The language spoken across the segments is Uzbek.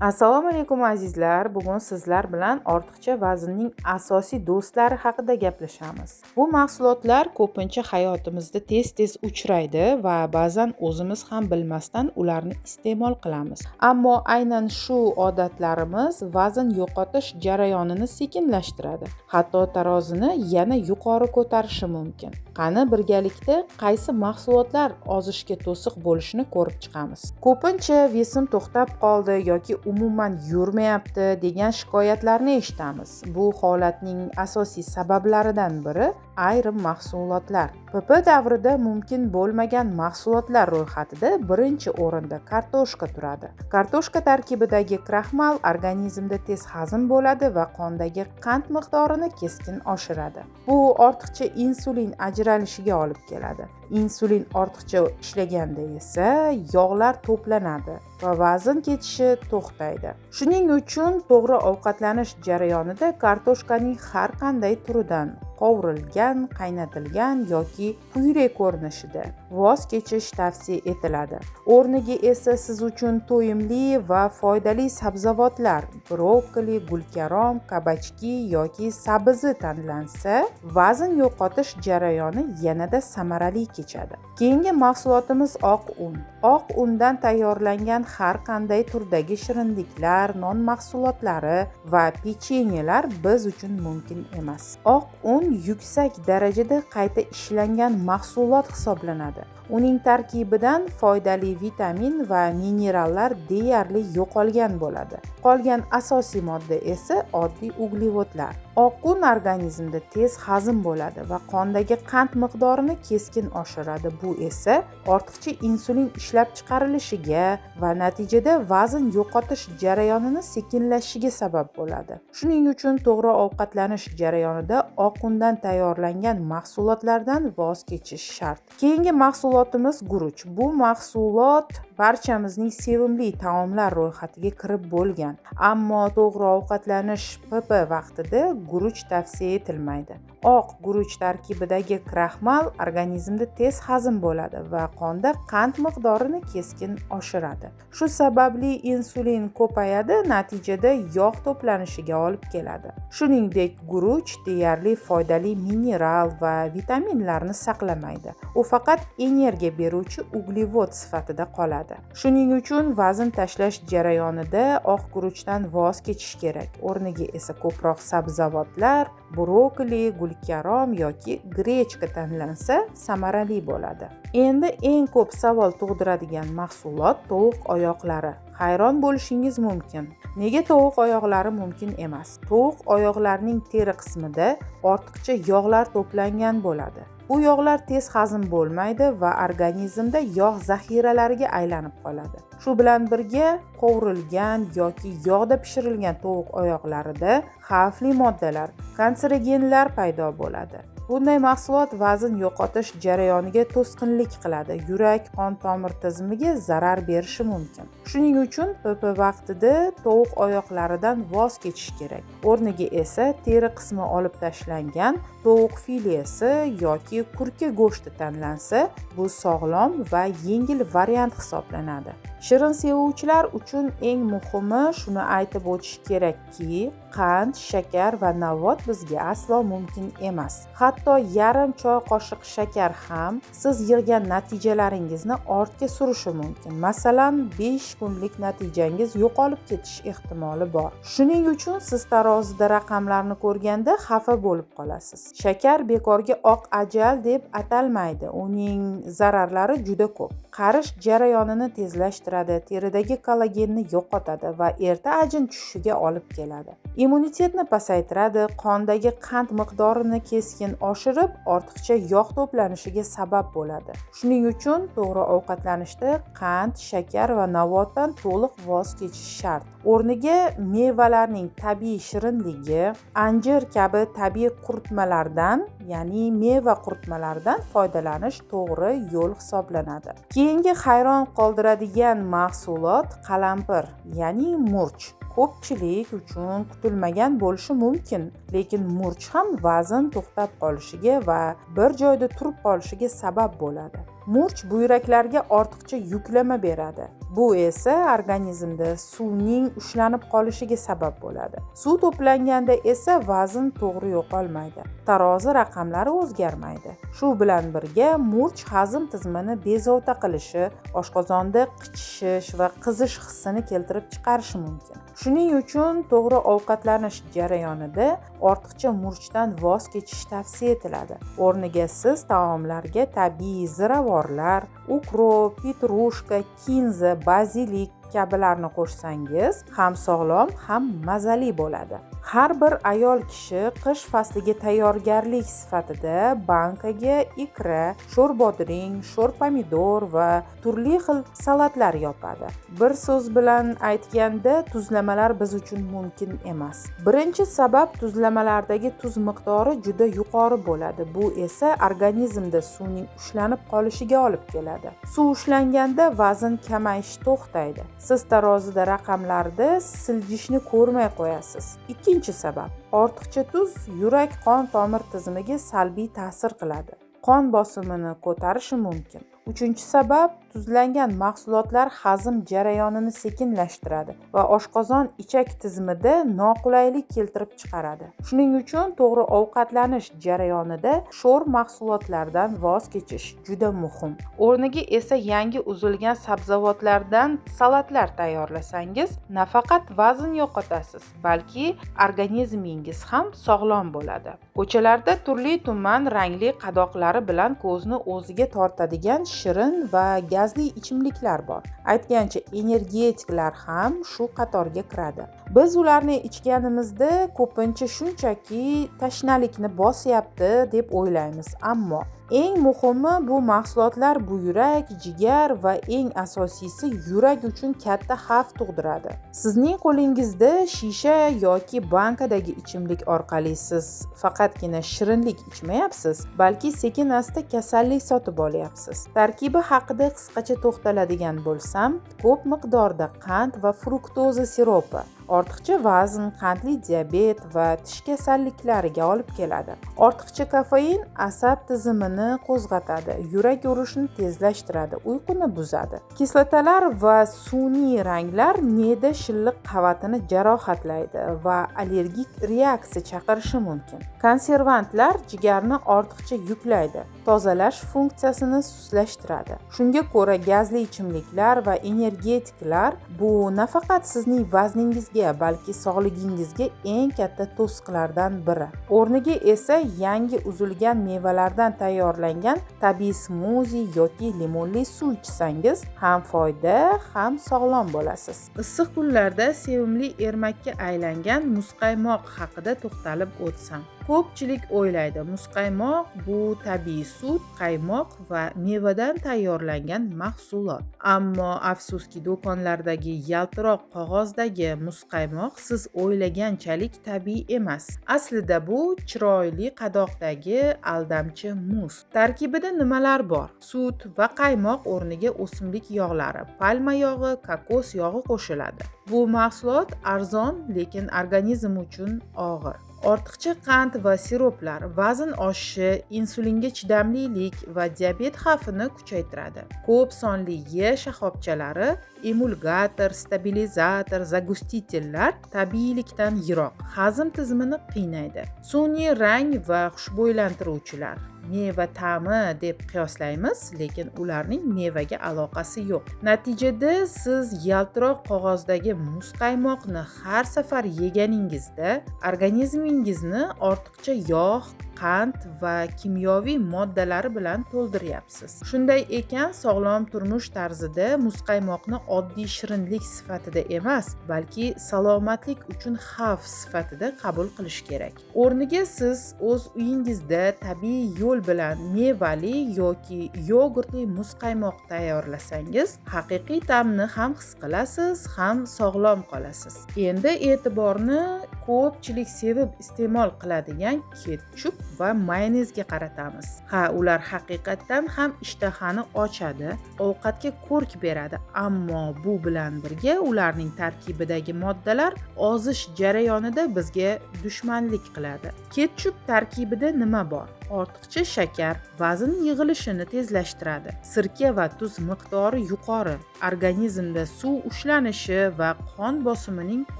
Assalomu alaykum, azizlar. Bugun sizlar bilan ortiqcha vaznning asosiy do'stlari haqida gaplashamiz. Bu mahsulotlar ko'pincha hayotimizda tez-tez uchraydi va ba'zan o'zimiz ham bilmasdan ularni iste'mol qilamiz. Ammo aynan shu odatlarimiz vazn yo'qotish jarayonini sekinlashtiradi. Hatto tarozini yana yuqori ko'tarishi mumkin. Qani, birgalikda qaysi mahsulotlar ozishga to'siq bo'lishini ko'rib chiqamiz. Ko'pincha "Вес im to'xtab qoldi" yoki "Umuman yurmayapti" degan shikoyatlarni eshitamiz. Bu holatning asosiy sabablaridan biri ayrim mahsulotlar. ПП davrida mumkin bo'lmagan mahsulotlar ro'yxatida birinchi o'rinda kartoshka turadi. Kartoshka tarkibidagi kraxmal organizmda tez hazm bo'ladi va qondagi qand miqdorini keskin oshiradi. Bu ortiqcha insulin ajralishiga olib keladi. Insulin ortiqcha ishlaganda esa yog'lar to'planadi va vazn ketishi to'xtaydi. Shuning uchun to'g'ri ovqatlanish jarayonida kartoshkaning har qanday turidan, qovurilgan, qaynatilgan yoki pyure ko'rinishida voz kechish tavsiya etiladi. O'rniga esa siz uchun to'yimli va foydali sabzavotlar, brokkoli, gulkarom, кабачки yoki sabzi tanlansa, vazn yo'qotish jarayoni yanada samarali kechadi. Keyingi mahsulotimiz oq un. Oq undan tayyorlangan har qanday turdagi shirinliklar, non mahsulotlari va pechenyelar biz uchun mumkin emas. Oq un yuksak darajada qayta ishlangan mahsulot hisoblanadi. Uning tarkibidan foydali vitamin va minerallar deyarli yo'qolgan bo'ladi. Qolgan asosiy modda esa oddiy uglevodlar. Oq un organizmda tez hazm bo'ladi va qondagi qand miqdorini keskin oshiradi. Bu esa ortiqcha insulin ishlab chiqarilishiga va natijada vazn yo'qotish jarayonini sekinlashishiga sabab bo'ladi. Shuning uchun to'g'ri ovqatlanish jarayonida oq undan tayyorlangan mahsulotlardan voz kechish shart. Keyingi mahsulotimiz guruch. Bu mahsulot barchamizning sevimli taomlar ro'yxatiga kirib bo'lgan, ammo to'g'ri ovqatlanish, ПП vaqtida guruch tavsiya etilmaydi. Oq guruch tarkibidagi kraxmal organizmda tez hazm bo'ladi va qonda qand miqdorini keskin oshiradi. Shu sababli insulin ko'payadi, natijada yog' to'planishiga olib keladi. Shuningdek, guruch deyarli foydali mineral va vitaminlarni saqlamaydi. U faqat energiya beruvchi uglevod sifatida qoladi. Shuning uchun vazn tashlash jarayonida oq guruchdan voz kechish kerak. O'rniga esa ko'proq sabzavotlar, brokoli, gulkarom yoki grechka tanlansa, samarali bo'ladi. Endi eng ko'p savol tug'diradigan mahsulot tovuq oyoqlari. Hayron bo'lishingiz mumkin, nega tovuq oyoqlari mumkin emas? Tovuq oyoqlarining teri qismida ortiqcha yog'lar to'plangan bo'ladi. Bu yog'lar tez hazm bo'lmaydi va organizmda yog' zaxiralariga aylanib qoladi. Shu bilan birga, qovurilgan yoki yog'da pishirilgan tovuq oyoqlarida xavfli moddalar, kanserogenlar paydo bo'ladi. Bunday mahsulot vazn yo'qotish jarayoniga to'sqinlik qiladi, yurak qon tomir tizimiga zarar berishi mumkin. Shuning uchun ПП vaqtida tovuq oyoqlaridan voz kechish kerak. O'rniga esa teri qismi olib tashlangan tovuq filesi yoki kurka go'shti tanlansa, bu sog'lom va yengil variant hisoblanadi. Shirin sevuvchilar uchun eng muhimi, shuni aytib o'tish kerakki, qand, shakar va navot bizga aslo mumkin emas. Hatto yarim choy qoshiq shakar ham siz yig'gan natijalaringizni ortga surishi mumkin. Masalan, 5 kunlik natijangiz yo'qolib ketish ehtimoli bor. Shuning uchun siz tarozida raqamlarni ko'rganda xafa bo'lib qolasiz. Shakar bekorga oq ajal deb atalmaydi. Uning zararlari juda ko'p: qarish jarayonini tezlashtiradi, teridagi kollagenni yo'qotadi va erta ajin tushishiga olib keladi, immunitetni pasaytiradi, qondagi qand miqdorini keskin oshirib, ortiqcha yog' to'planishiga sabab bo'ladi. Shuning uchun to'g'ri ovqatlanishda qand, shakar va navotdan to'liq voz kechish shart. O'rniga mevalarning tabiiy shirinligi, anjir kabi tabiiy quritmalardan, ya'ni meva quritmalaridan foydalanish to'g'ri yo'l hisoblanadi. Keyingi hayron qoldiradigan mahsulot qalampir, ya'ni murch. Ko'pchilik uchun kutilmagan bo'lishi mumkin, lekin murch ham vazn to'xtab qolishiga va bir joyda turib qolishiga sabab bo'ladi. Murch buyraklarga ortiqcha yuklama beradi. Bu esa organizmda suvning ushlanib qolishiga sabab bo'ladi. Suv to'planganda esa vazn to'g'ri yo'qolmaydi. Tarozi raqamlari o'zgarmaydi. Shu bilan birga murch hazm tizimini bezovta qilishi, oshqozonda qichishish va qizish hissini keltirib chiqarishi mumkin. Shuning uchun to'g'ri ovqatlanish jarayonida ortiqcha murchdan voz kechish tavsiya etiladi. O'rniga siz taomlarga tabiiy ziravorlar, ukrop, petrushka, kinza, bazilik kabilarni qo'shsangiz ham sog'lom, ham mazali bo'ladi. Har bir ayol kishi qish fasliga tayyorgarlik sifatida bankaga ikra, sho'r bodring, sho'r pomidor va turli xil salatlar yopadi. Bir so'z bilan aytganda, tuzlamalar biz uchun mumkin emas. Birinchi sabab, tuzlamalardagi tuz miqdori juda yuqori bo'ladi. Bu esa organizmda suvning ushlanib qolishiga olib keladi. Suv ushlanganda vazn kamayishi to'xtaydi. Siz tarozida raqamlarda siljishni ko'rmay qo'yasiz. Ikkinchi sabab, ortiqcha tuz yurak qon tomir tizimiga salbiy ta'sir qiladi. Qon bosimini ko'tarishi mumkin. Uchinchi sabab, tuzlangan mahsulotlar hazm jarayonini sekinlashtiradi va oshqozon ichak tizimida noqulaylik keltirib chiqaradi. Shuning uchun to'g'ri ovqatlanish jarayonida sho'r mahsulotlardan voz kechish juda muhim. O'rniga esa yangi uzilgan sabzavotlardan salatlar tayyorlasangiz, nafaqat vazn yo'qotasiz, balki organizmingiz ham sog'lom bo'ladi. Ko'chalarda turli tuman rangli qadoqlari bilan ko'zni o'ziga tortadigan shirin va gazli ichimliklar bor. Aytgancha, energetiklar ham shu qatorga kiradi. Biz ularni ichganimizda ko'pincha shunchaki tashnalikni bosyapti deb o'ylaymiz, ammo eng muhimi, bu mahsulotlar buyrak, jigar va eng asosiysi yurak uchun katta xavf tug'diradi. Sizning qo'lingizda shisha yoki bankadagi ichimlik orqali siz faqatgina shirinlik ichmayapsiz, balki sekin asta kasallik sotib olyapsiz. Tarkibi haqida qisqacha to'xtaladigan bo'lsam, ko'p miqdorda qand va fruktoza siropi ortiqcha vazn, qandli diabet va tish kasalliklariga olib keladi. Ortiqcha kofein asab tizimini qo'zg'atadi, yurak urishini tezlashtiradi, uyquni buzadi. Kislotalar va sun'iy ranglar me'da shilliq qavatini jarohatlaydi va allergik reaksiya chaqirishi mumkin. Konservantlar jigarni ortiqcha yuklaydi, tozalash funksiyasini sustlashtiradi. Shunga ko'ra gazli ichimliklar va energetiklar bu nafaqat sizning vazningizga, balki sog'lig'ingizga eng katta to'siqlardan biri. O'rniga esa yangi uzilgan mevalardan tayyorlangan tabiiy smuzi yoki limonli suv ichsangiz ham foyda, ham sog'lom bo'lasiz. Issiq kunlarda sevimli ermakka aylangan muzqaymoq haqida to'xtalib o'tsam. Ko'pchilik o'ylaydi, muzqaymoq bu tabiiy sut, qaymoq va mevadan tayyorlangan mahsulot. Ammo afsuski, do'konlardagi yaltiroq qog'ozdagi muzqaymoq siz o'ylaganchalik tabiiy emas. Aslida bu chiroyli qadoqdagi aldamchi muz. Tarkibida nimalar bor? Sut va qaymoq o'rniga o'simlik yog'lari, palma yog'i, kokos yog'i qo'shiladi. Bu mahsulot arzon, lekin organizm uchun og'ir. Ortiqcha qand va siroplar vazn oshishi, insulinga chidamlilik va diabet xavfini kuchaytiradi. Ko'p sonli Y shoxobchalari, emulgator, stabilizator, загуститель lar tabiiylikdan yiroq, hazm tizimini qiynaydi. Sun'iy rang va xushbo'ylantiruvchilar meva ta'mi deb qiyoslaymiz, lekin ularning mevaga aloqasi yo'q. Natijada siz yaltiroq qog'ozdagi muzqaymoqni har safar yeganingizda organizmingizni ortiqcha yog', qand va kimyoviy moddalari bilan to'ldiryapsiz. Shunday ekan, sog'lom turmush tarzida muzqaymoqni oddiy shirinlik sifatida emas, balki salomatlik uchun xavf sifatida qabul qilish kerak. O'rniga siz o'z uyingizda tabiiy yo'l bilan mevali yoki yogurtli muzqaymoq tayyorlasangiz, haqiqiy ta'mni ham his qilasiz, ham sog'lom qolasiz. Endi e'tiborni ko'pchilik sevib iste'mol qiladigan ketchup va mayonezga qaratamiz. Ha, ular haqiqatdan ham ishtahani ochadi, ovqatga ko'rk beradi, ammo bu bilan birga ularning tarkibidagi moddalar ozish jarayonida bizga dushmanlik qiladi. Ketchup tarkibida nima bor? Ortiqcha shakar vazn yig'ilishini tezlashtiradi. Sirka va tuz miqdori yuqori, organizmda suv ushlanishi va qon bosimining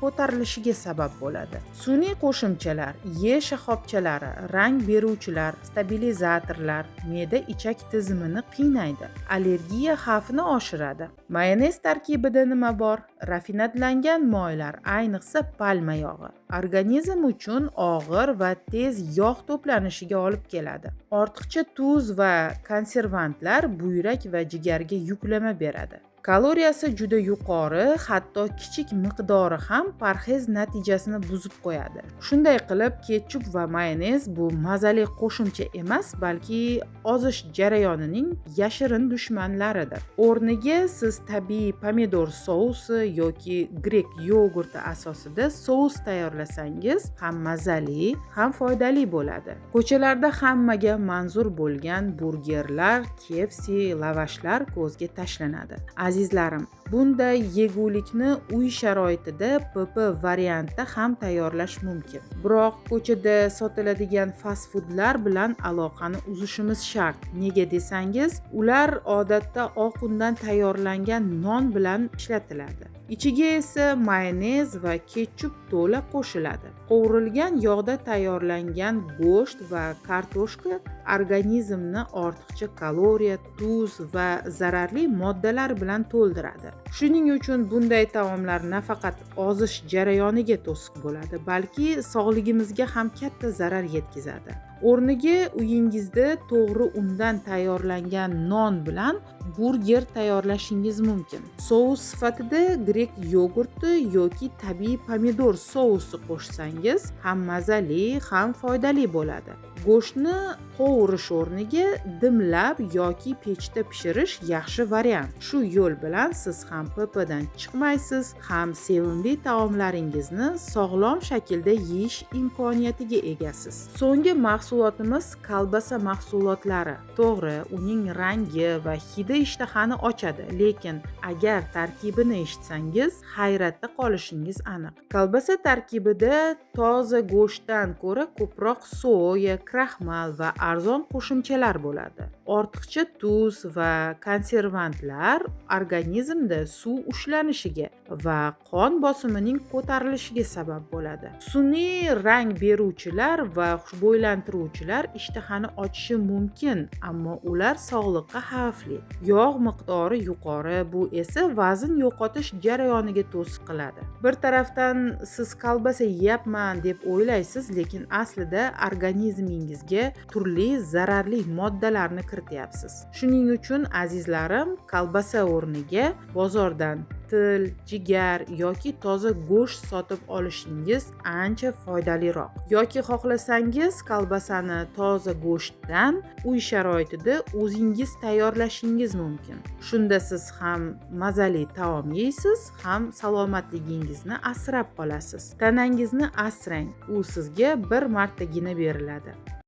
ko'tarilishiga sabab bo'ladi. Sun'iy qo'shimchalar, E shoxobchalari, rang beruvchilar, stabilizatorlar me'da ichak tizimini qiynaydi, allergiya xavfini oshiradi. Mayonez tarkibida nima bor? Rafinadlangan moylar, ayniqsa palma yog'i, organizm uchun og'ir va tez yog' to'planishiga olib keladi. Ortiqcha tuz va konservantlar buyrak va jigarga yuklama beradi. Kaloriyasi juda yuqori, hatto kichik miqdori ham parhez natijasini buzib qo'yadi. Shunday qilib, ketchup va mayonez bu mazali qo'shimcha emas, balki ozish jarayonining yashirin dushmanlaridir. O'rniga siz tabiiy pomidor sousi yoki grek yogurti asosida sous tayyorlasangiz ham mazali, ham foydali bo'ladi. Ko'chalarda hammaga manzur bo'lgan burgerlar, KFC, lavashlar ko'zga tashlanadi. Azizlarim, bunday yegulikni uy sharoitida PP variantda ham tayyorlash mumkin. Biroq ko'chada sotiladigan fast foodlar bilan aloqani uzishimiz shart. Nega desangiz, ular odatda oq undan tayyorlangan non bilan ishlatiladi. Ichiga esa mayonez va ketchup to'la qo'shiladi. Qovurilgan yog'da tayyorlangan go'sht va kartoshka organizmni ortiqcha kaloriya, tuz va zararli moddalar bilan to'ldiradi. Shuning uchun bunday taomlar nafaqat ozish jarayoniga to'siq bo'ladi, balki sog'ligimizga ham katta zarar yetkazadi. O'rniga uyingizda to'g'ri undan tayyorlangan non bilan burger tayyorlashingiz mumkin. Sous sifatida grek yogurti yoki tabiiy pomidor sousi qo'shsangiz ham mazali, ham foydali bo'ladi. Go'shtni qovurish o'rniga dimlab yoki pechda pishirish yaxshi variant. Shu yo'l bilan siz ham PPdan chiqmaysiz, ham sevimli taomlaringizni sog'lom shaklda yeyish imkoniyatiga egasiz. So'nggi mahsulotimiz kolbasa mahsulotlari. To'g'ri, uning rangi va hidi ishtahani ochadi, lekin agar tarkibini eshitsangiz, hayratda qolishingiz aniq. Kolbasa tarkibida toza go'shtdan ko'ra ko'proq soya, kraxmal va arzon qo'shimchalar bo'ladi. Ortiqcha tuz va konservantlar organizmda suv ushlanishiga va qon bosimining ko'tarilishiga sabab bo'ladi. Sun'iy rang beruvchilar va xushbo'ylantiruvchilar ishtahani ochishi mumkin, ammo ular sog'liqqa xavfli. Yog' miqdori yuqori, bu esa vazn yo'qotish jarayoniga to'siq qiladi. Bir tarafdan siz kolbasa yeyapman deb o'ylaysiz, lekin aslida organizmingizga turli zararli moddalarni kirityapsiz. Shuning uchun, azizlarim, kolbasa o'rniga bozordan til, jigar yoki toza go'sht sotib olishingiz ancha foydaliroq. Yoki xohlasangiz, kolbasani toza go'shtdan uy sharoitida o'zingiz tayyorlashingiz mumkin. Shunda siz ham mazali taom yeysiz, ham salomatligingizni asrab qolasiz. Tanangizni asrang, u sizga bir martagina beriladi.